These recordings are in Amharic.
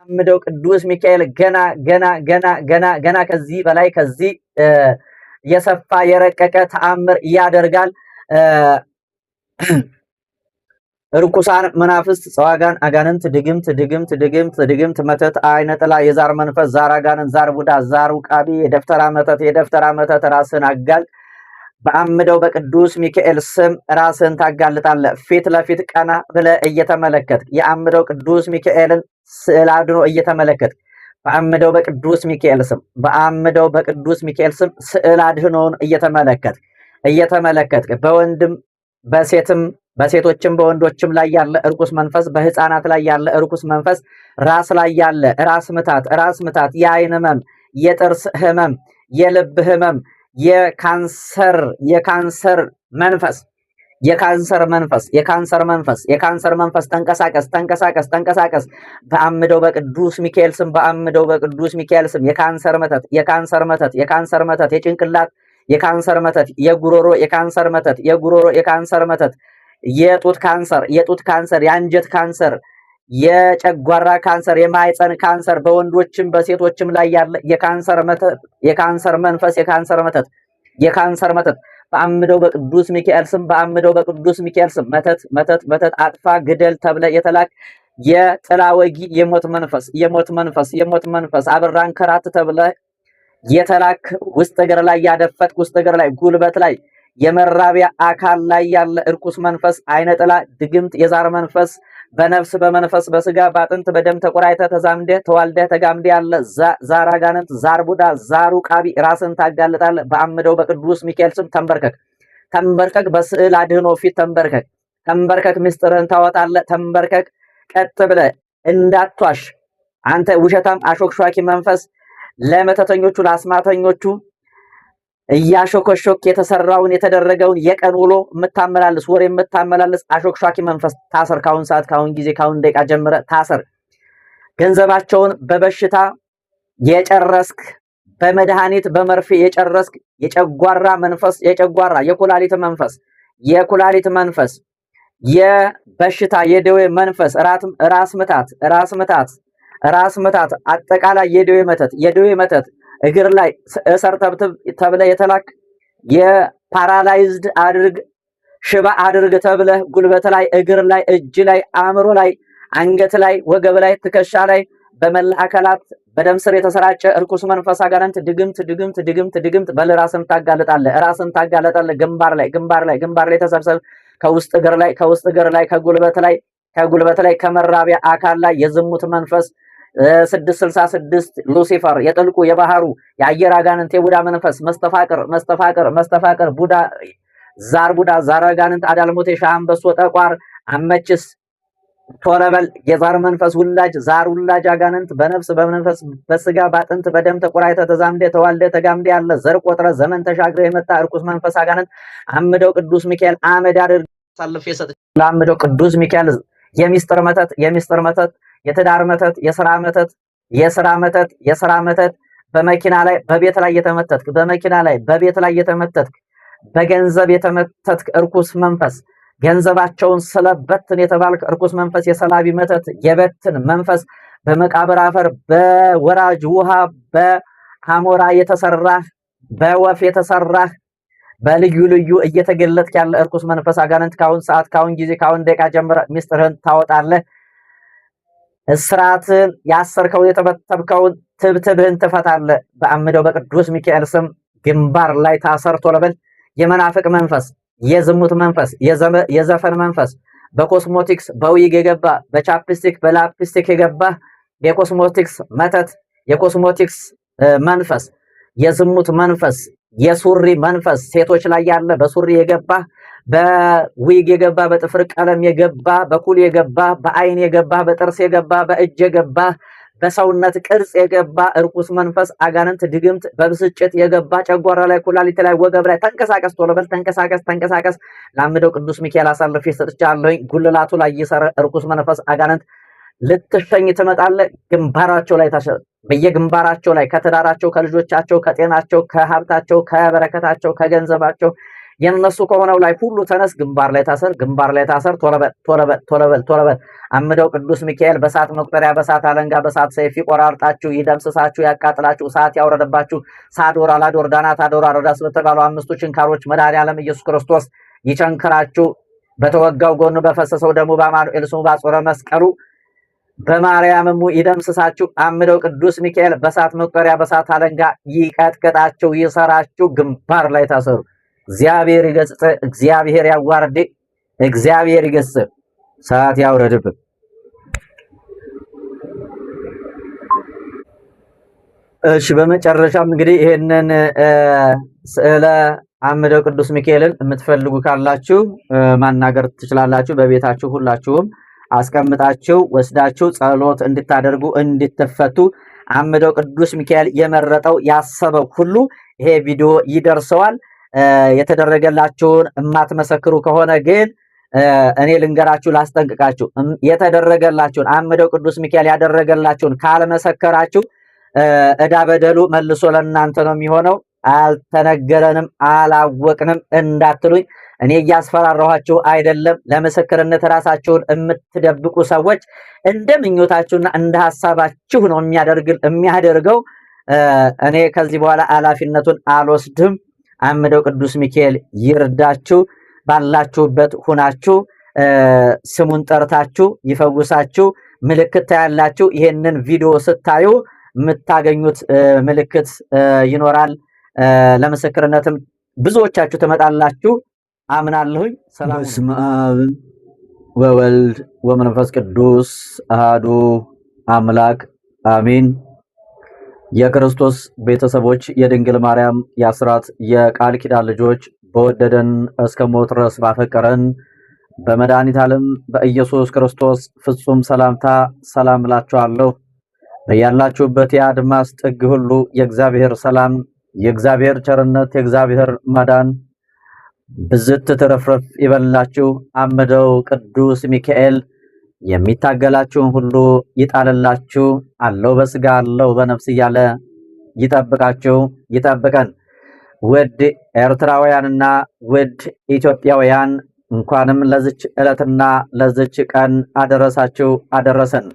አምደው ቅዱስ ሚካኤል ገና ገና ገና ገና ገና ከዚህ በላይ ከዚህ የሰፋ የረቀቀ ተአምር ያደርጋል። ርኩሳን መናፍስት፣ ጸዋጋን አጋንንት፣ ድግምት ድግምት ድግምት ድግምት፣ መተት፣ አይነ ጥላ፣ የዛር መንፈስ፣ ዛር አጋንንት፣ ዛር ቡዳ፣ ዛር ውቃቢ፣ የደፍተራ መተት፣ የደፍተራ መተት፣ ራስን አጋልጥ። በአምደው በቅዱስ ሚካኤል ስም ራስን ታጋልጣለህ። ፊት ለፊት ቀና ብለህ እየተመለከትክ የአምደው ቅዱስ ሚካኤልን ስዕል አድኖ እየተመለከትክ በአምደው በቅዱስ ሚካኤል ስም፣ በአምደው በቅዱስ ሚካኤል ስም ስዕል አድህኖውን እየተመለከትክ በወንድም በሴትም፣ በሴቶችም በወንዶችም ላይ ያለ እርኩስ መንፈስ፣ በህፃናት ላይ ያለ እርኩስ መንፈስ፣ ራስ ላይ ያለ ራስ ምታት፣ ራስ ምታት፣ የአይን ህመም፣ የጥርስ ህመም፣ የልብ ህመም፣ የካንሰር መንፈስ፣ የካንሰር መንፈስ፣ የካንሰር መንፈስ፣ የካንሰር መንፈስ፣ ተንቀሳቀስ፣ ተንቀሳቀስ፣ ተንቀሳቀስ። በአምደው በቅዱስ ሚካኤል ስም፣ በአምደው በቅዱስ ሚካኤል ስም የካንሰር መተት፣ የካንሰር መተት፣ የካንሰር መተት፣ የጭንቅላት የካንሰር መተት፣ የጉሮሮ የካንሰር መተት፣ የጉሮሮ የካንሰር መተት፣ የጡት ካንሰር፣ የጡት ካንሰር፣ የአንጀት ካንሰር፣ የጨጓራ ካንሰር፣ የማህፀን ካንሰር፣ በወንዶችም በሴቶችም ላይ ያለ የካንሰር መተት፣ የካንሰር መንፈስ፣ የካንሰር መተት፣ የካንሰር መተት፣ በአምደው በቅዱስ ሚካኤል ስም፣ በአምደው በቅዱስ ሚካኤል ስም መተት መተት መተት፣ አጥፋ ግደል ተብለ የተላክ የጥላ ወጊ የሞት መንፈስ፣ የሞት መንፈስ፣ የሞት መንፈስ፣ አብራን ከራት ተብለ የተላክ፣ ውስጥ እግር ላይ ያደፈጥክ፣ ውስጥ እግር ላይ፣ ጉልበት ላይ፣ የመራቢያ አካል ላይ ያለ እርኩስ መንፈስ፣ አይነ ጥላ፣ ድግምት፣ የዛር መንፈስ፣ በነፍስ በመንፈስ በስጋ በአጥንት በደም ተቆራይተ ተዛምደ ተዋልደ ተጋምደ ያለ ዛር አጋንንት፣ ዛር ቡዳ፣ ዛሩ ቃቢ፣ ራስን ታጋልጣለህ። በአምደው በቅዱስ ሚካኤል ስም ተንበርከክ፣ ተንበርከክ፣ በስዕል አድህኖ ፊት ተንበርከክ፣ ተንበርከክ፣ ምስጢርህን ታወጣለህ። ተንበርከክ፣ ቀጥ ብለህ እንዳትዋሽ። አንተ ውሸታም አሾክሿኪ መንፈስ፣ ለመተተኞቹ ለአስማተኞቹ እያሾከሾክ የተሰራውን የተደረገውን የቀን ውሎ የምታመላልስ፣ ወሬ የምታመላልስ አሾክሿኪ መንፈስ ታሰር። ካሁን ሰዓት፣ ካሁን ጊዜ፣ ካሁን ደቂቃ ጀምረ ታሰር። ገንዘባቸውን በበሽታ የጨረስክ፣ በመድኃኒት በመርፌ የጨረስክ የጨጓራ መንፈስ፣ የጨጓራ የኩላሊት መንፈስ፣ የኩላሊት መንፈስ፣ የበሽታ የደዌ መንፈስ፣ ራስ ምታት፣ ራስ ምታት፣ ራስ ምታት፣ አጠቃላይ የደዌ መተት፣ የደዌ መተት፣ እግር ላይ እሰር ተብለ የተላክ፣ የ paralyzed አድርግ፣ ሽባ አድርግ ተብለህ ጉልበት ላይ፣ እግር ላይ፣ እጅ ላይ፣ አእምሮ ላይ፣ አንገት ላይ፣ ወገብ ላይ፣ ትከሻ ላይ፣ በመላ አካላት በደም ስር የተሰራጨ እርኩስ መንፈስ አጋንንት፣ ድግምት ድግምት ድግምት ድግምት፣ በል ራስን ታጋልጣለህ፣ ራስን ታጋልጣለህ። ግንባር ላይ፣ ግንባር ላይ፣ ግንባር ላይ ተሰብሰብ። ከውስጥ እግር ላይ፣ ከውስጥ እግር ላይ፣ ከጉልበት ላይ፣ ከጉልበት ላይ፣ ከመራቢያ አካል ላይ የዝሙት መንፈስ፣ 666 ሉሲፈር፣ የጥልቁ የባህሩ የአየር አጋንንት፣ የቡዳ መንፈስ፣ መስተፋቅር መስተፋቅር መስተፋቅር፣ ቡዳ፣ ዛር ቡዳ፣ ዛር አጋንንት፣ አዳልሞቴ፣ ሻምበሶ፣ ጠቋር፣ አመችስ፣ ቶለበል፣ የዛር መንፈስ ውላጅ፣ ዛር ውላጅ አጋንንት፣ በነፍስ በመንፈስ በስጋ በአጥንት በደም ተቆራይተ ተዛምደ ተዋልደ ተጋምደ ያለ፣ ዘር ቆጥረ ዘመን ተሻግረ የመጣ እርኩስ መንፈስ አጋንንት አምደው ቅዱስ ሚካኤል አመድ አድርግ አሳልፌ ሰጥቼ ለአምደው ቅዱስ ሚካኤል የሚስጥር መተት፣ የሚስጥር መተት፣ የትዳር መተት፣ የስራ መተት፣ የስራ መተት፣ የስራ መተት፣ በመኪና ላይ በቤት ላይ የተመተትክ፣ በመኪና ላይ በቤት ላይ የተመተትክ፣ በገንዘብ የተመተትክ እርኩስ መንፈስ፣ ገንዘባቸውን ስለበትን የተባልክ እርኩስ መንፈስ፣ የሰላቢ መተት፣ የበትን መንፈስ፣ በመቃብር አፈር በወራጅ ውሃ በአሞራ የተሰራህ፣ በወፍ የተሰራህ፣ በልዩ ልዩ እየተገለጥክ ያለ እርኩስ መንፈስ አጋንንት ካሁን ሰዓት፣ ካሁን ጊዜ፣ ካሁን ደቂቃ ጀምረ ሚስጥርህን ታወጣለህ። እስራትን ያሰርከውን የተበተብከውን ትብትብህን ትፈታለህ። በአምደው በቅዱስ ሚካኤል ስም ግንባር ላይ ታሰር ቶሎ በል። የመናፍቅ መንፈስ፣ የዝሙት መንፈስ፣ የዘፈን መንፈስ፣ በ cosmetics በ wig የገባ፣ በ chapstick በ lipstick የገባ የኮስሞቲክስ መተት፣ የኮስሞቲክስ መንፈስ፣ የዝሙት መንፈስ፣ የሱሪ መንፈስ፣ ሴቶች ላይ ያለ በሱሪ የገባ፣ በዊግ የገባ፣ በጥፍር ቀለም የገባ፣ በኩል የገባ፣ በአይን የገባ፣ በጥርስ የገባ፣ በእጅ የገባ፣ በሰውነት ቅርጽ የገባ እርኩስ መንፈስ አጋንንት ድግምት፣ በብስጭት የገባ ጨጓራ ላይ፣ ኩላሊት ላይ፣ ወገብ ላይ ተንቀሳቀስ፣ ቶሎ በል ተንቀሳቀስ፣ ተንቀሳቀስ። ላምደው ቅዱስ ሚካኤል አሳልፌ ሰጥቻለሁኝ። ጉልላቱ ላይ ይሰረ እርኩስ መንፈስ አጋንንት ልትሸኝ ትመጣለህ። ግንባራቸው ላይ፣ በየግንባራቸው ላይ ከትዳራቸው፣ ከልጆቻቸው፣ ከጤናቸው፣ ከሀብታቸው፣ ከበረከታቸው፣ ከገንዘባቸው የነሱ ከሆነው ላይ ሁሉ ተነስ፣ ግንባር ላይ ታሰር፣ ግንባር ላይ ታሰር። ቶሎ በል፣ ቶሎ በል፣ ቶሎ በል፣ ቶሎ በል። አምደው ቅዱስ ሚካኤል በእሳት መቁጠሪያ፣ በእሳት አለንጋ፣ በእሳት ሰይፍ ይቆራርጣችሁ፣ ይደምስሳችሁ፣ ያቃጥላችሁ፣ እሳት ያውረድባችሁ። ሳዶር፣ አላዶር፣ ዳናት፣ አዶር፣ አረዳስ በተባሉ አምስቱ ችንካሮች መድኃኔዓለም ኢየሱስ ክርስቶስ ይቸንክራችሁ። በተወጋው ጎኑ በፈሰሰው ደሙ በአማኑኤል ስሙ ባጾረ መስቀሉ በማርያምሙ ይደምስሳችሁ። አምደው ቅዱስ ሚካኤል በእሳት መቁጠሪያ በእሳት አለንጋ ይቀጥቅጣችሁ፣ ይሰራችሁ፣ ግንባር ላይ ታሰሩ። እግዚአብሔር ይገስጽ፣ እግዚአብሔር ያዋርድ፣ እግዚአብሔር ይገስጽ፣ ሰዓት ያውረድብን። እሺ፣ በመጨረሻም እንግዲህ ይሄንን ስዕለ አምደው ቅዱስ ሚካኤልን የምትፈልጉ ካላችሁ ማናገር ትችላላችሁ። በቤታችሁ ሁላችሁም አስቀምጣችሁ ወስዳችሁ ጸሎት እንድታደርጉ እንድትፈቱ አምደው ቅዱስ ሚካኤል የመረጠው ያሰበው ሁሉ ይሄ ቪዲዮ ይደርሰዋል። የተደረገላችሁን የማትመሰክሩ ከሆነ ግን እኔ ልንገራችሁ፣ ላስጠንቅቃችሁ። የተደረገላችሁን አምደው ቅዱስ ሚካኤል ያደረገላችሁን ካልመሰከራችሁ ዕዳ በደሉ መልሶ ለእናንተ ነው የሚሆነው። አልተነገረንም አላወቅንም እንዳትሉኝ፣ እኔ እያስፈራራኋችሁ አይደለም። ለምስክርነት ራሳችሁን የምትደብቁ ሰዎች እንደ ምኞታችሁና እንደ ሀሳባችሁ ነው የሚያደርገው። እኔ ከዚህ በኋላ ኃላፊነቱን አልወስድም። አምደው ቅዱስ ሚካኤል ይርዳችሁ። ባላችሁበት ሁናችሁ ስሙን ጠርታችሁ ይፈውሳችሁ። ምልክት ታያላችሁ። ይሄንን ቪዲዮ ስታዩ የምታገኙት ምልክት ይኖራል። ለምስክርነትም ብዙዎቻችሁ ትመጣላችሁ አምናለሁኝ። ሰላም። በስመ አብ ወወልድ ወመንፈስ ቅዱስ አሐዱ አምላክ አሚን። የክርስቶስ ቤተሰቦች፣ የድንግል ማርያም የአስራት የቃል ኪዳን ልጆች፣ በወደደን እስከ ሞት ድረስ ባፈቀረን በመድኃኒተ ዓለም በኢየሱስ ክርስቶስ ፍጹም ሰላምታ ሰላም እላችኋለሁ። በያላችሁበት የአድማስ ጥግ ሁሉ የእግዚአብሔር ሰላም፣ የእግዚአብሔር ቸርነት፣ የእግዚአብሔር ማዳን ብዝት ትረፍረፍ ይበላችሁ። አምደው ቅዱስ ሚካኤል የሚታገላችሁን ሁሉ ይጣልላችሁ። አለው በስጋ አለው በነፍስ እያለ ይጠብቃችሁ ይጠብቀን። ውድ ኤርትራውያንና ውድ ኢትዮጵያውያን እንኳንም ለዚች ዕለትና ለዚች ቀን አደረሳችሁ አደረሰን።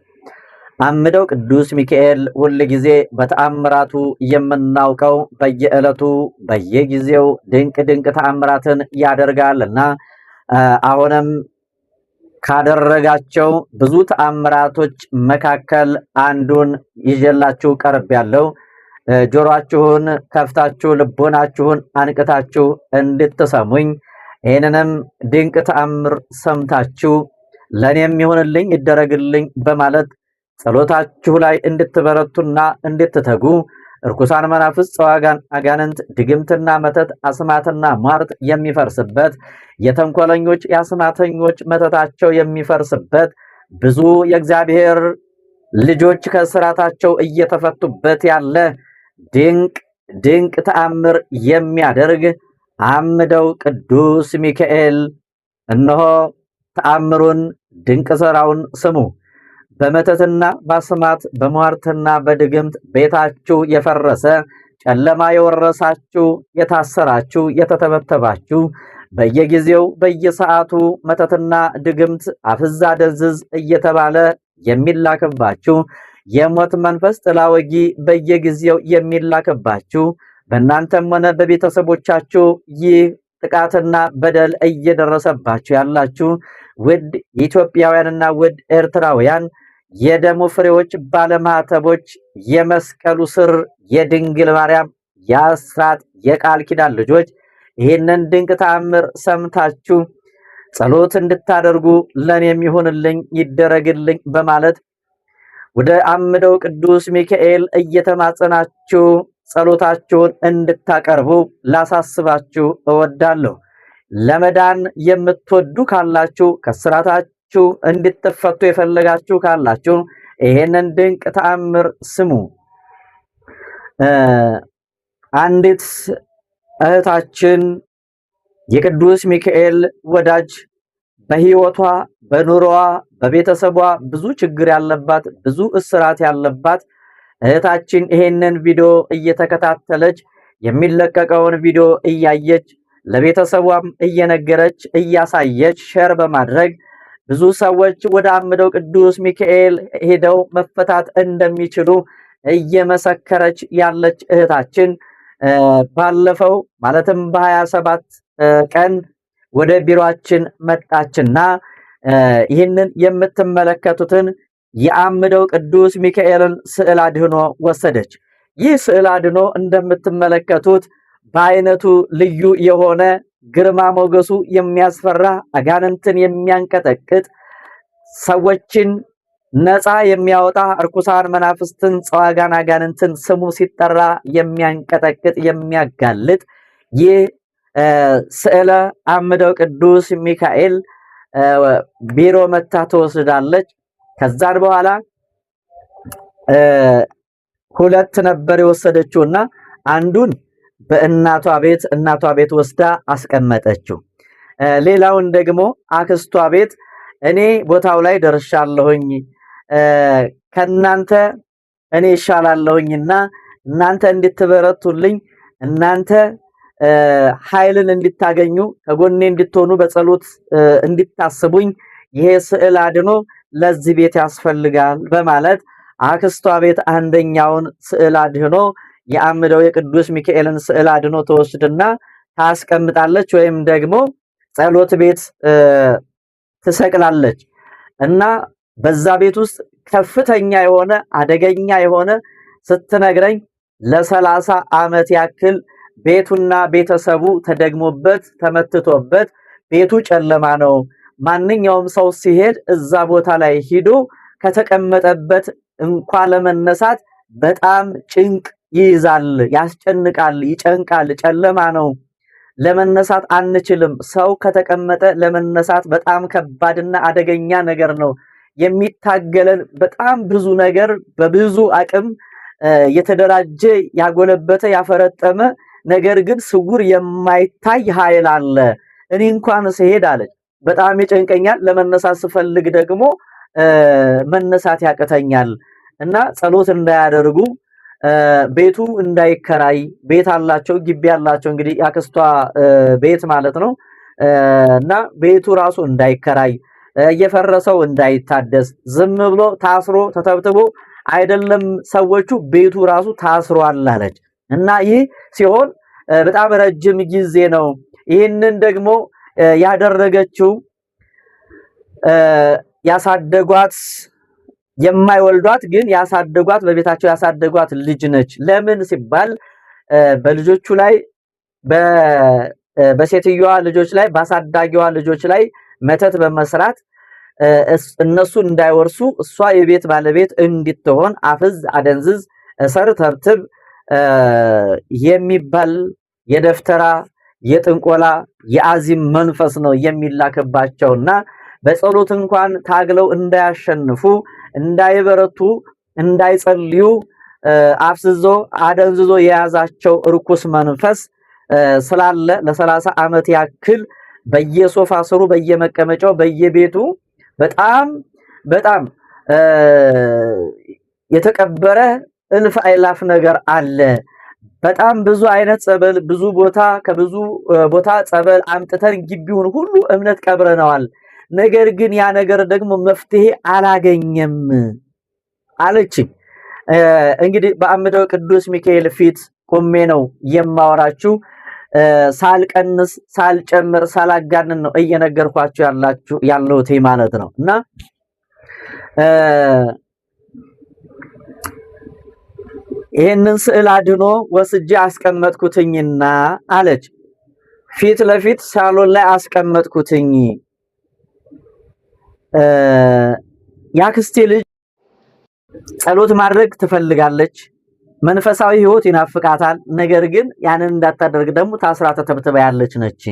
አምደው ቅዱስ ሚካኤል ሁል ጊዜ በተአምራቱ የምናውቀው በየዕለቱ በየጊዜው ድንቅ ድንቅ ተአምራትን ያደርጋልና አሁንም ካደረጋቸው ብዙ ተአምራቶች መካከል አንዱን ይዤላችሁ ቀርቤያለሁ። ጆሮአችሁን ከፍታችሁ ልቦናችሁን አንቅታችሁ እንድትሰሙኝ ይህንንም ድንቅ ተአምር ሰምታችሁ ለእኔም ይሁንልኝ ይደረግልኝ በማለት ጸሎታችሁ ላይ እንድትበረቱና እንድትተጉ፣ እርኩሳን መናፍስት፣ ጸዋጋን አጋንንት፣ ድግምትና መተት፣ አስማትና ሟርት የሚፈርስበት፣ የተንኮለኞች የአስማተኞች መተታቸው የሚፈርስበት፣ ብዙ የእግዚአብሔር ልጆች ከስራታቸው እየተፈቱበት ያለ ድንቅ ድንቅ ተአምር የሚያደርግ አምደው ቅዱስ ሚካኤል እነሆ ተአምሩን ድንቅ ስራውን ስሙ። በመተትና በአስማት በሟርትና በድግምት ቤታችሁ የፈረሰ፣ ጨለማ የወረሳችሁ፣ የታሰራችሁ፣ የተተበተባችሁ፣ በየጊዜው በየሰዓቱ መተትና ድግምት አፍዛ ደንዝዝ እየተባለ የሚላክባችሁ፣ የሞት መንፈስ ጥላ ወጊ በየጊዜው የሚላክባችሁ፣ በእናንተም ሆነ በቤተሰቦቻችሁ ይህ ጥቃትና በደል እየደረሰባችሁ ያላችሁ ውድ ኢትዮጵያውያንና ውድ ኤርትራውያን፣ የደሙ ፍሬዎች ባለማዕተቦች፣ የመስቀሉ ስር የድንግል ማርያም የአስራት የቃል ኪዳን ልጆች ይህንን ድንቅ ተአምር ሰምታችሁ ጸሎት እንድታደርጉ ለኔም ይሁንልኝ ይደረግልኝ በማለት ወደ አምደው ቅዱስ ሚካኤል እየተማጸናችሁ ጸሎታችሁን እንድታቀርቡ ላሳስባችሁ እወዳለሁ። ለመዳን የምትወዱ ካላችሁ፣ ከስራታችሁ እንድትፈቱ የፈለጋችሁ ካላችሁ ይሄንን ድንቅ ተአምር ስሙ። አንዲት እህታችን የቅዱስ ሚካኤል ወዳጅ፣ በህይወቷ፣ በኑሮዋ፣ በቤተሰቧ ብዙ ችግር ያለባት፣ ብዙ እስራት ያለባት እህታችን ይሄንን ቪዲዮ እየተከታተለች፣ የሚለቀቀውን ቪዲዮ እያየች ለቤተሰቧም እየነገረች እያሳየች share በማድረግ ብዙ ሰዎች ወደ አምደው ቅዱስ ሚካኤል ሄደው መፈታት እንደሚችሉ እየመሰከረች ያለች እህታችን ባለፈው ማለትም በ27 ቀን ወደ ቢሮአችን መጣችና ይህንን የምትመለከቱትን የአምደው ቅዱስ ሚካኤልን ስዕል አድህኖ ወሰደች። ይህ ስዕል አድኖ እንደምትመለከቱት በአይነቱ ልዩ የሆነ ግርማ ሞገሱ የሚያስፈራ፣ አጋንንትን የሚያንቀጠቅጥ፣ ሰዎችን ነፃ የሚያወጣ፣ እርኩሳን መናፍስትን ጸዋጋን አጋንንትን ስሙ ሲጠራ የሚያንቀጠቅጥ የሚያጋልጥ ይህ ስዕለ አምደው ቅዱስ ሚካኤል ቢሮ መታ ትወስዳለች። ከዛን በኋላ ሁለት ነበር የወሰደችውና አንዱን በእናቷ ቤት እናቷ ቤት ወስዳ አስቀመጠችው። ሌላውን ደግሞ አክስቷ ቤት እኔ ቦታው ላይ ደርሻለሁኝ፣ ከናንተ እኔ ይሻላለሁኝና እናንተ እንድትበረቱልኝ፣ እናንተ ኃይልን እንድታገኙ፣ ከጎኔ እንድትሆኑ፣ በጸሎት እንድታስቡኝ ይሄ ስዕል አድኖ ለዚህ ቤት ያስፈልጋል በማለት አክስቷ ቤት አንደኛውን ስዕል አድህኖ የአምደው የቅዱስ ሚካኤልን ስዕል አድኖ ትወስድና ታስቀምጣለች ወይም ደግሞ ጸሎት ቤት ትሰቅላለች። እና በዛ ቤት ውስጥ ከፍተኛ የሆነ አደገኛ የሆነ ስትነግረኝ ለ30 ዓመት ያክል ቤቱና ቤተሰቡ ተደግሞበት ተመትቶበት ቤቱ ጨለማ ነው። ማንኛውም ሰው ሲሄድ እዛ ቦታ ላይ ሂዶ ከተቀመጠበት እንኳ ለመነሳት በጣም ጭንቅ ይይዛል፣ ያስጨንቃል፣ ይጨንቃል። ጨለማ ነው። ለመነሳት አንችልም። ሰው ከተቀመጠ ለመነሳት በጣም ከባድና አደገኛ ነገር ነው። የሚታገለን በጣም ብዙ ነገር በብዙ አቅም የተደራጀ፣ ያጎለበተ፣ ያፈረጠመ ነገር ግን ስውር የማይታይ ኃይል አለ። እኔ እንኳን ስሄድ አለች በጣም ይጨንቀኛል። ለመነሳት ስፈልግ ደግሞ መነሳት ያቅተኛል እና ጸሎት እንዳያደርጉ፣ ቤቱ እንዳይከራይ፣ ቤት አላቸው፣ ግቢ አላቸው፣ እንግዲህ ያክስቷ ቤት ማለት ነው፣ እና ቤቱ ራሱ እንዳይከራይ፣ እየፈረሰው እንዳይታደስ፣ ዝም ብሎ ታስሮ ተተብትቦ አይደለም ሰዎቹ ቤቱ ራሱ ታስሯል አለች። እና ይህ ሲሆን በጣም ረጅም ጊዜ ነው። ይህንን ደግሞ ያደረገችው ያሳደጓት፣ የማይወልዷት ግን ያሳደጓት፣ በቤታቸው ያሳደጓት ልጅ ነች። ለምን ሲባል በልጆቹ ላይ፣ በሴትዮዋ ልጆች ላይ፣ ባሳዳጊዋ ልጆች ላይ መተት በመስራት እነሱ እንዳይወርሱ እሷ የቤት ባለቤት እንድትሆን አፍዝ አደንዝዝ እሰር ተብትብ የሚባል የደፍተራ የጥንቆላ የአዚም መንፈስ ነው የሚላክባቸውና በጸሎት እንኳን ታግለው እንዳያሸንፉ፣ እንዳይበረቱ፣ እንዳይጸልዩ አፍዝዞ አደንዝዞ የያዛቸው ርኩስ መንፈስ ስላለ ለ30 ዓመት ያክል በየሶፋ ስሩ፣ በየመቀመጫው፣ በየቤቱ በጣም በጣም የተቀበረ እልፍ አይላፍ ነገር አለ። በጣም ብዙ አይነት ጸበል፣ ብዙ ቦታ ከብዙ ቦታ ጸበል አምጥተን ግቢውን ሁሉ እምነት ቀብረነዋል። ነገር ግን ያ ነገር ደግሞ መፍትሄ አላገኘም አለችኝ። እንግዲህ በአምደው ቅዱስ ሚካኤል ፊት ቆሜ ነው የማወራችሁ። ሳልቀንስ፣ ሳልጨምር፣ ሳላጋንን ነው እየነገርኳችሁ ያላችሁ ያለሁት ማለት ነው። እና ይህንን ስዕል አድኖ ወስጄ አስቀመጥኩትኝና አለች። ፊት ለፊት ሳሎን ላይ አስቀመጥኩትኝ። ያክስቴ ልጅ ጸሎት ማድረግ ትፈልጋለች። መንፈሳዊ ሕይወት ይናፍቃታል። ነገር ግን ያንን እንዳታደርግ ደግሞ ታስራ ተተብትባ ያለች ነች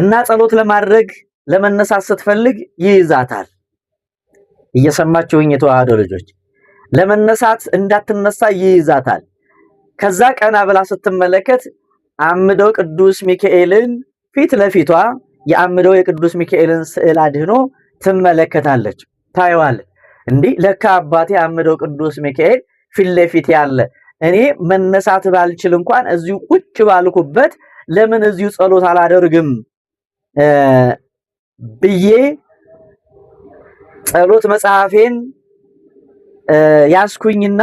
እና ጸሎት ለማድረግ ለመነሳት ስትፈልግ ይይዛታል። እየሰማችሁኝ የተዋህዶ ልጆች? ለመነሳት እንዳትነሳ ይይዛታል። ከዛ ቀና ብላ ስትመለከት አምደው ቅዱስ ሚካኤልን ፊት ለፊቷ የአምደው የቅዱስ ሚካኤልን ስዕል አድህኖ ትመለከታለች፣ ታየዋለች። እንዲህ ለካ አባቴ አምደው ቅዱስ ሚካኤል ፊት ለፊት ያለ፣ እኔ መነሳት ባልችል እንኳን እዚሁ ቁጭ ባልኩበት ለምን እዚሁ ጸሎት አላደርግም ብዬ ጸሎት መጽሐፌን ያስኩኝና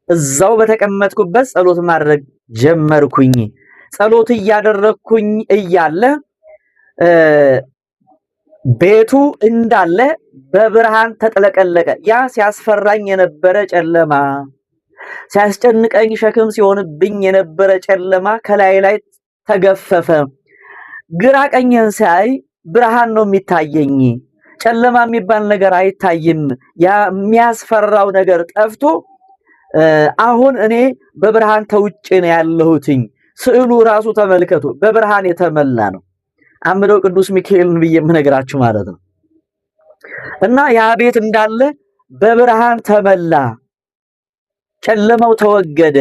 እዛው በተቀመጥኩበት ጸሎት ማድረግ ጀመርኩኝ። ጸሎት እያደረግኩኝ እያለ ቤቱ እንዳለ በብርሃን ተጥለቀለቀ። ያ ሲያስፈራኝ የነበረ ጨለማ፣ ሲያስጨንቀኝ ሸክም ሲሆንብኝ የነበረ ጨለማ ከላይ ላይ ተገፈፈ። ግራ ቀኝን ሳይ ብርሃን ነው የሚታየኝ። ጨለማ የሚባል ነገር አይታይም። ያ የሚያስፈራው ነገር ጠፍቶ አሁን እኔ በብርሃን ተውጬ ነው ያለሁትኝ። ስዕሉ ራሱ ተመልከቱ፣ በብርሃን የተመላ ነው። አምደው ቅዱስ ሚካኤልን ብዬ የምነግራችሁ ማለት ነው። እና ያ ቤት እንዳለ በብርሃን ተመላ፣ ጨለማው ተወገደ።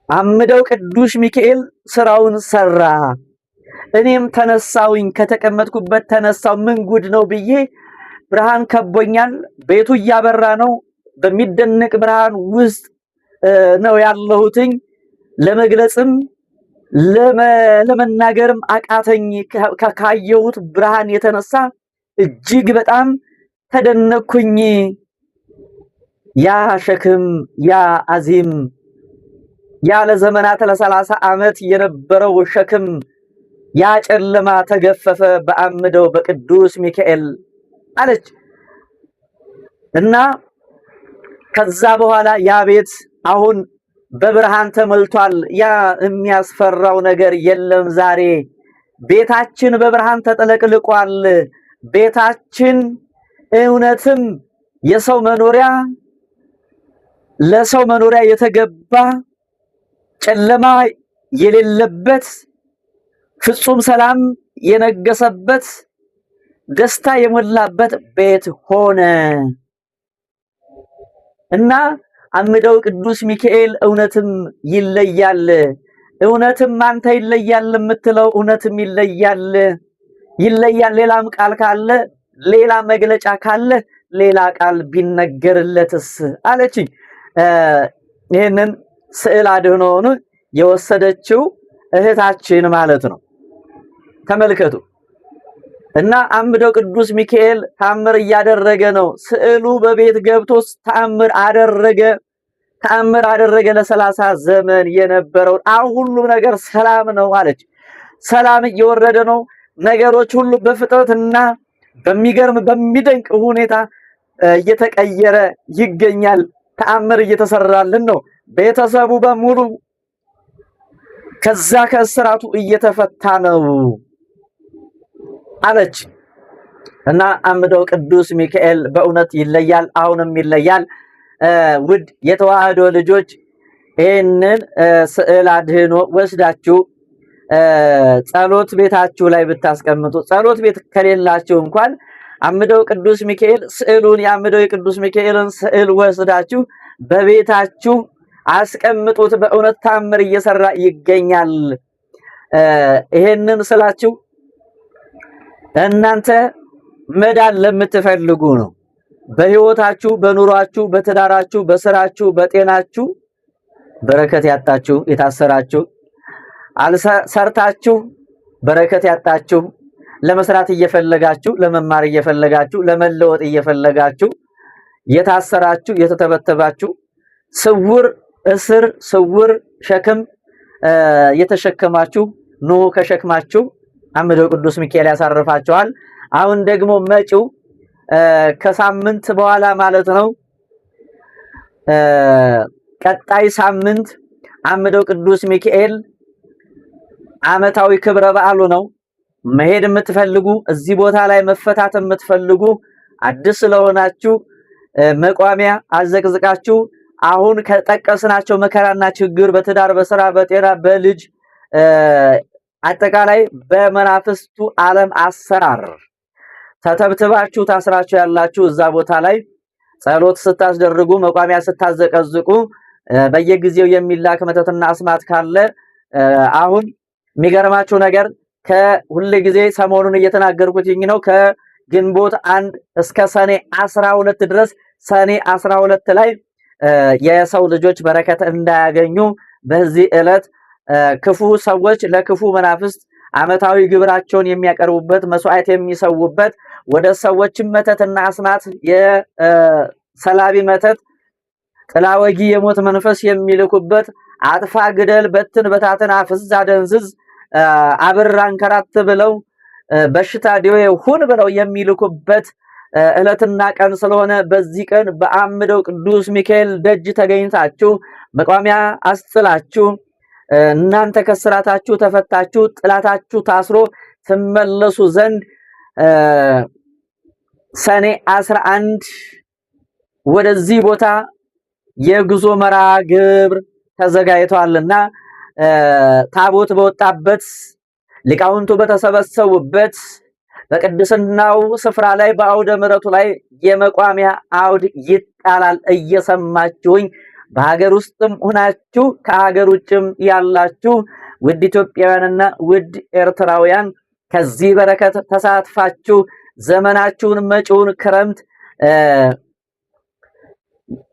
አምደው ቅዱስ ሚካኤል ስራውን ሰራ። እኔም ተነሳውኝ፣ ከተቀመጥኩበት ተነሳው። ምን ጉድ ነው ብዬ ብርሃን ከቦኛል። ቤቱ እያበራ ነው። በሚደነቅ ብርሃን ውስጥ ነው ያለሁትኝ። ለመግለጽም ለመናገርም አቃተኝ። ካየሁት ብርሃን የተነሳ እጅግ በጣም ተደነኩኝ። ያ ሸክም፣ ያ አዚም፣ ያ ለዘመናት ለ30 ዓመት የነበረው ሸክም፣ ያ ጨለማ ተገፈፈ በአምደው በቅዱስ ሚካኤል አለች። እና ከዛ በኋላ ያ ቤት አሁን በብርሃን ተሞልቷል። ያ የሚያስፈራው ነገር የለም። ዛሬ ቤታችን በብርሃን ተጠለቅልቋል። ቤታችን እውነትም የሰው መኖሪያ ለሰው መኖሪያ የተገባ ጨለማ የሌለበት ፍጹም ሰላም የነገሰበት ደስታ የሞላበት ቤት ሆነ። እና አምደው ቅዱስ ሚካኤል እውነትም ይለያል፣ እውነትም አንተ ይለያል የምትለው እውነትም ይለያል ይለያል። ሌላም ቃል ካለ ሌላ መግለጫ ካለ ሌላ ቃል ቢነገርለትስ አለችኝ። ይህንን ስዕል አድህኖውን የወሰደችው እህታችን ማለት ነው። ተመልከቱ። እና አምደው ቅዱስ ሚካኤል ተአምር እያደረገ ነው። ስዕሉ በቤት ገብቶ ተአምር አደረገ፣ ተአምር አደረገ። ለ30 ዘመን የነበረውን አሁን ሁሉም ነገር ሰላም ነው አለች። ሰላም እየወረደ ነው። ነገሮች ሁሉ በፍጥነትና በሚገርም በሚደንቅ ሁኔታ እየተቀየረ ይገኛል። ተአምር እየተሰራልን ነው። ቤተሰቡ በሙሉ ከዛ ከእስራቱ እየተፈታ ነው አለች። እና አምደው ቅዱስ ሚካኤል በእውነት ይለያል፣ አሁንም ይለያል። ውድ የተዋህዶ ልጆች ይህንን ስዕል አድህኖ ወስዳችሁ ጸሎት ቤታችሁ ላይ ብታስቀምጡ፣ ጸሎት ቤት ከሌላችሁ እንኳን አምደው ቅዱስ ሚካኤል ስዕሉን የአምደው የቅዱስ ሚካኤልን ስዕል ወስዳችሁ በቤታችሁ አስቀምጡት። በእውነት ታምር እየሰራ ይገኛል። ይሄንን ስላችሁ እናንተ መዳን ለምትፈልጉ ነው። በህይወታችሁ፣ በኑሯችሁ፣ በትዳራችሁ፣ በስራችሁ፣ በጤናችሁ በረከት ያጣችሁ፣ የታሰራችሁ፣ ሰርታችሁ በረከት ያጣችሁ፣ ለመስራት እየፈለጋችሁ፣ ለመማር እየፈለጋችሁ፣ ለመለወጥ እየፈለጋችሁ የታሰራችሁ፣ የተተበተባችሁ፣ ስውር እስር ስውር ሸክም የተሸከማችሁ ኑ ከሸክማችሁ አምደው ቅዱስ ሚካኤል ያሳርፋችኋል። አሁን ደግሞ መጪው ከሳምንት በኋላ ማለት ነው፣ ቀጣይ ሳምንት አምደው ቅዱስ ሚካኤል ዓመታዊ ክብረ በዓሉ ነው። መሄድ የምትፈልጉ እዚህ ቦታ ላይ መፈታት የምትፈልጉ አዲስ ስለሆናችሁ መቋሚያ አዘቅዝቃችሁ አሁን ከጠቀስናቸው መከራና ችግር በትዳር፣ በስራ፣ በጤና፣ በልጅ አጠቃላይ በመናፍስቱ ዓለም አሰራር ተተብትባችሁ ታስራችሁ ያላችሁ እዛ ቦታ ላይ ጸሎት ስታስደርጉ መቋሚያ ስታዘቀዝቁ በየጊዜው የሚላክ መተትና አስማት ካለ አሁን የሚገርማችሁ ነገር ከሁል ጊዜ ሰሞኑን እየተናገርኩት ነው። ግንቦት 1 እስከ ሰኔ 12 ድረስ ሰኔ 12 ላይ የሰው ልጆች በረከት እንዳያገኙ በዚህ ዕለት ክፉ ሰዎች ለክፉ መናፍስት ዓመታዊ ግብራቸውን የሚያቀርቡበት፣ መስዋዕት የሚሰውበት፣ ወደ ሰዎችም መተትና አስማት የሰላቢ መተት ጥላወጊ የሞት መንፈስ የሚልኩበት፣ አጥፋ፣ ግደል፣ በትን፣ በታትን፣ አፍዝ፣ አደንዝዝ፣ አብር፣ አንከራት ብለው፣ በሽታ ደዌ ሁን ብለው የሚልኩበት ዕለትና ቀን ስለሆነ በዚህ ቀን በአምደው ቅዱስ ሚካኤል ደጅ ተገኝታችሁ መቋሚያ አስጥላችሁ እናንተ ከስራታችሁ ተፈታችሁ ጥላታችሁ ታስሮ ትመለሱ ዘንድ ሰኔ 11 ወደዚህ ቦታ የጉዞ መርሃ ግብር ተዘጋጅቷልና ታቦት በወጣበት፣ ሊቃውንቱ በተሰበሰቡበት በቅድስናው ስፍራ ላይ በአውደ ምሕረቱ ላይ የመቋሚያ አውድ ይጣላል። እየሰማችሁኝ በሀገር ውስጥም ሆናችሁ ከሀገር ውጭም ያላችሁ ውድ ኢትዮጵያውያንና ውድ ኤርትራውያን ከዚህ በረከት ተሳትፋችሁ ዘመናችሁን መጪውን ክረምት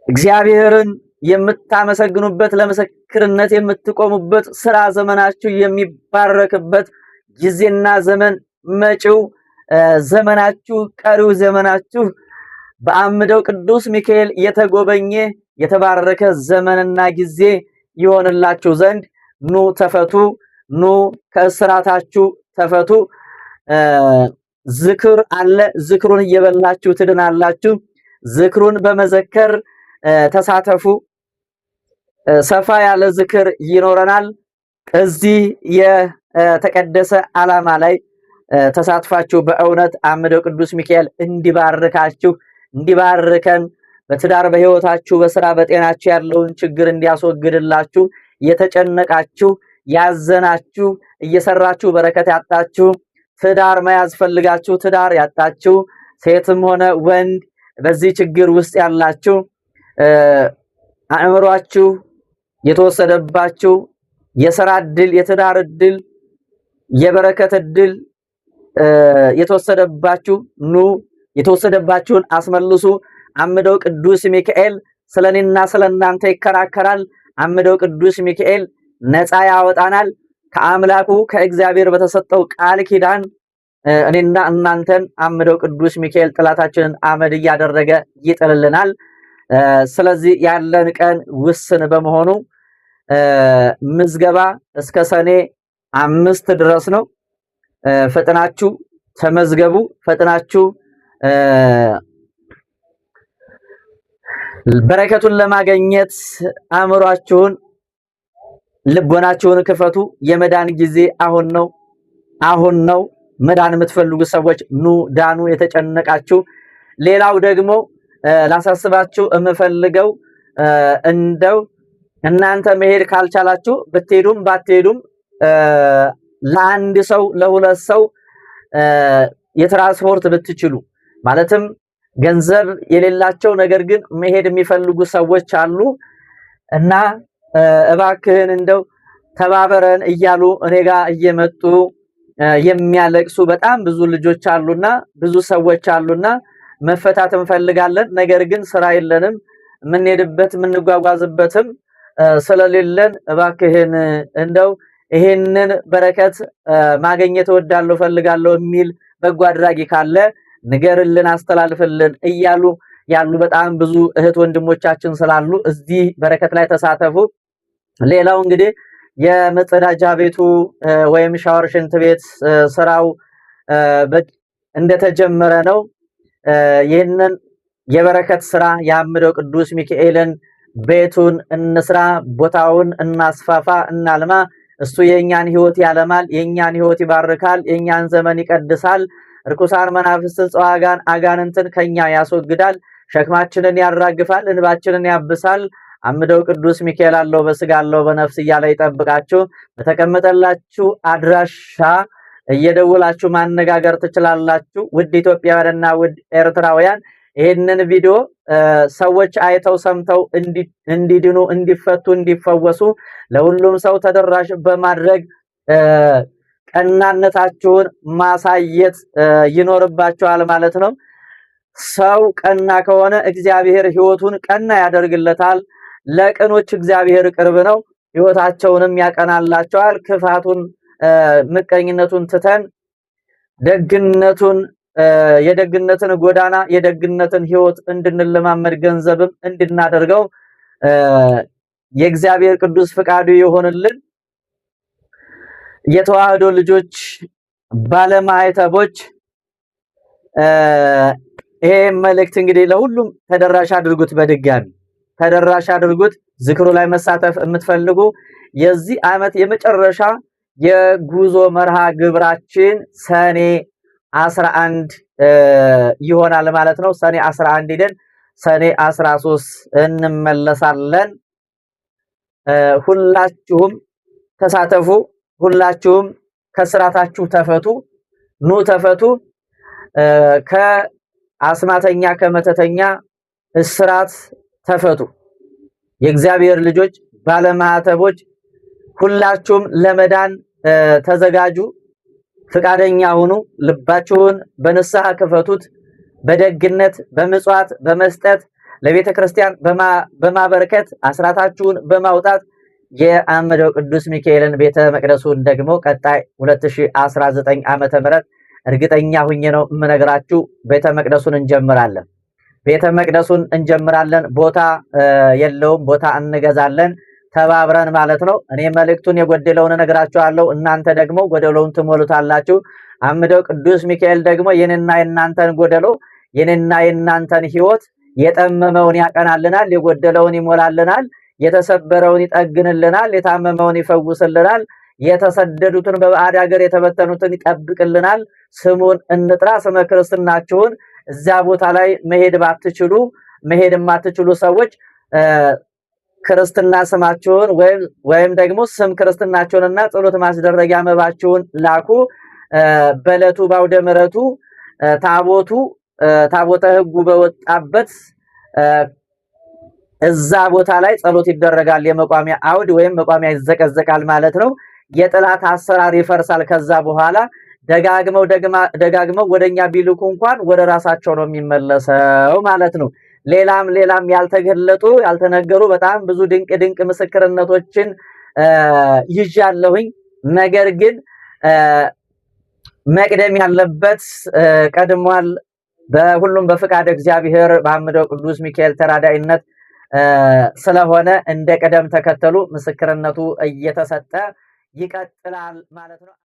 እግዚአብሔርን የምታመሰግኑበት፣ ለምስክርነት የምትቆሙበት፣ ስራ ዘመናችሁ የሚባረክበት ጊዜና ዘመን፣ መጪው ዘመናችሁ ቀሪው ዘመናችሁ በአምደው ቅዱስ ሚካኤል የተጎበኘ የተባረከ ዘመንና ጊዜ ይሆንላችሁ ዘንድ ኑ ተፈቱ፣ ኑ ከእስራታችሁ ተፈቱ። ዝክር አለ። ዝክሩን እየበላችሁ ትድናላችሁ። ዝክሩን በመዘከር ተሳተፉ። ሰፋ ያለ ዝክር ይኖረናል። እዚህ የተቀደሰ ዓላማ ላይ ተሳትፋችሁ በእውነት አምደው ቅዱስ ሚካኤል እንዲባርካችሁ፣ እንዲባርከን፣ በትዳር በህይወታችሁ በስራ በጤናችሁ ያለውን ችግር እንዲያስወግድላችሁ፣ የተጨነቃችሁ፣ ያዘናችሁ፣ እየሰራችሁ በረከት ያጣችሁ፣ ትዳር መያዝ ፈልጋችሁ ትዳር ያጣችሁ፣ ሴትም ሆነ ወንድ በዚህ ችግር ውስጥ ያላችሁ፣ አእምሯችሁ የተወሰደባችሁ፣ የስራ እድል፣ የትዳር እድል፣ የበረከት እድል የተወሰደባችሁ ኑ የተወሰደባችሁን አስመልሱ። አምደው ቅዱስ ሚካኤል ስለኔና ስለናንተ ይከራከራል። አምደው ቅዱስ ሚካኤል ነፃ ያወጣናል። ከአምላኩ ከእግዚአብሔር በተሰጠው ቃል ኪዳን እኔና እናንተን አምደው ቅዱስ ሚካኤል ጥላታችንን አመድ እያደረገ ይጥልልናል። ስለዚህ ያለን ቀን ውስን በመሆኑ ምዝገባ እስከ ሰኔ 5 ድረስ ነው። ፈጥናችሁ ተመዝገቡ። ፈጥናችሁ በረከቱን ለማግኘት አእምሯችሁን ልቦናችሁን ክፈቱ። የመዳን ጊዜ አሁን ነው፣ አሁን ነው። መዳን የምትፈልጉ ሰዎች ኑ ዳኑ፣ የተጨነቃችሁ። ሌላው ደግሞ ላሳስባችሁ የምፈልገው እንደው እናንተ መሄድ ካልቻላችሁ ብትሄዱም ባትሄዱም ለአንድ ሰው ለሁለት ሰው የትራንስፖርት ብትችሉ፣ ማለትም ገንዘብ የሌላቸው ነገር ግን መሄድ የሚፈልጉ ሰዎች አሉ እና እባክህን እንደው ተባበረን እያሉ እኔ ጋር እየመጡ የሚያለቅሱ በጣም ብዙ ልጆች አሉና ብዙ ሰዎች አሉና መፈታት እንፈልጋለን፣ ነገር ግን ስራ የለንም፣ የምንሄድበት የምንጓጓዝበትም ስለሌለን እባክህን እንደው ይሄንን በረከት ማግኘት እወዳለሁ እፈልጋለሁ የሚል በጎ አድራጊ ካለ ንገርልን፣ አስተላልፍልን እያሉ ያሉ በጣም ብዙ እህት ወንድሞቻችን ስላሉ እዚህ በረከት ላይ ተሳተፉ። ሌላው እንግዲህ የመጸዳጃ ቤቱ ወይም ሻወር ሽንት ቤት ስራው እንደተጀመረ ነው። ይህንን የበረከት ስራ የአምደው ቅዱስ ሚካኤልን ቤቱን እንስራ፣ ቦታውን እናስፋፋ፣ እናልማ። እሱ የኛን ህይወት ያለማል፣ የኛን ህይወት ይባርካል፣ የኛን ዘመን ይቀድሳል። ርኩሳን መናፍስትን ጸዋጋን አጋንንትን ከኛ ያስወግዳል፣ ሸክማችንን ያራግፋል፣ እንባችንን ያብሳል። አምደው ቅዱስ ሚካኤል አለው በስጋ አለው በነፍስ እያለ ይጠብቃችሁ። በተቀመጠላችሁ አድራሻ እየደወላችሁ ማነጋገር ትችላላችሁ። ውድ ኢትዮጵያውያንና ውድ ኤርትራውያን ይህንን ቪዲዮ ሰዎች አይተው ሰምተው እንዲድኑ፣ እንዲፈቱ፣ እንዲፈወሱ ለሁሉም ሰው ተደራሽ በማድረግ ቀናነታችሁን ማሳየት ይኖርባችኋል ማለት ነው። ሰው ቀና ከሆነ እግዚአብሔር ሕይወቱን ቀና ያደርግለታል። ለቅኖች እግዚአብሔር ቅርብ ነው፣ ሕይወታቸውንም ያቀናላቸዋል። ክፋቱን ምቀኝነቱን ትተን ደግነቱን የደግነትን ጎዳና የደግነትን ሕይወት እንድንለማመድ ገንዘብም እንድናደርገው የእግዚአብሔር ቅዱስ ፍቃዱ ይሆንልን። የተዋህዶ ልጆች ባለማዕተቦች ይሄ መልእክት እንግዲህ ለሁሉም ተደራሽ አድርጉት፣ በድጋሚ ተደራሽ አድርጉት። ዝክሩ ላይ መሳተፍ የምትፈልጉ የዚህ ዓመት የመጨረሻ የጉዞ መርሃ ግብራችን ሰኔ 11 ይሆናል ማለት ነው። ሰኔ 11 ሄደን ሰኔ 13 እንመለሳለን። ሁላችሁም ተሳተፉ። ሁላችሁም ከስራታችሁ ተፈቱ፣ ኑ ተፈቱ። ከአስማተኛ ከመተተኛ እስራት ተፈቱ። የእግዚአብሔር ልጆች ባለማዕተቦች ሁላችሁም ለመዳን ተዘጋጁ፣ ፍቃደኛ ሁኑ። ልባችሁን በንስሐ ክፈቱት። በደግነት በምጽዋት በመስጠት ለቤተ ክርስቲያን በማበረከት አስራታችሁን በማውጣት የአምደው ቅዱስ ሚካኤልን ቤተ መቅደሱን ደግሞ ቀጣይ 2019 ዓመተ ምህረት እርግጠኛ ሁኜ ነው የምነግራችሁ፣ ቤተ መቅደሱን እንጀምራለን። ቤተ መቅደሱን እንጀምራለን። ቦታ የለውም፣ ቦታ እንገዛለን ተባብረን ማለት ነው። እኔ መልእክቱን የጎደለውን እነግራችኋለሁ፣ እናንተ ደግሞ ጎደለውን ትሞሉታላችሁ። አምደው ቅዱስ ሚካኤል ደግሞ የኔና የናንተን ጎደሎ የኔና የናንተን ሕይወት የጠመመውን ያቀናልናል፣ የጎደለውን ይሞላልናል፣ የተሰበረውን ይጠግንልናል፣ የታመመውን ይፈውስልናል፣ የተሰደዱትን በባዕድ ሀገር የተበተኑትን ይጠብቅልናል። ስሙን እንጥራ፣ ስመ ክርስትናችሁን እዚያ ቦታ ላይ መሄድ ባትችሉ መሄድ የማትችሉ ሰዎች ክርስትና ስማችሁን ወይም ደግሞ ስም ክርስትናችሁንና ጸሎት ማስደረጊያ መባችሁን ላኩ። በዕለቱ ባውደ ምሕረቱ ታቦቱ ታቦተ ሕጉ በወጣበት እዛ ቦታ ላይ ጸሎት ይደረጋል። የመቋሚያ አውድ ወይም መቋሚያ ይዘቀዘቃል ማለት ነው። የጥላት አሰራር ይፈርሳል። ከዛ በኋላ ደጋግመው ደጋግመው ወደኛ ቢልኩ እንኳን ወደ ራሳቸው ነው የሚመለሰው ማለት ነው። ሌላም ሌላም ያልተገለጡ ያልተነገሩ በጣም ብዙ ድንቅ ድንቅ ምስክርነቶችን ይዣለሁኝ። ነገር ግን መቅደም ያለበት ቀድሟል። በሁሉም በፍቃድ እግዚአብሔር በአምደው ቅዱስ ሚካኤል ተራዳኢነት ስለሆነ እንደ ቀደም ተከተሉ ምስክርነቱ እየተሰጠ ይቀጥላል ማለት ነው።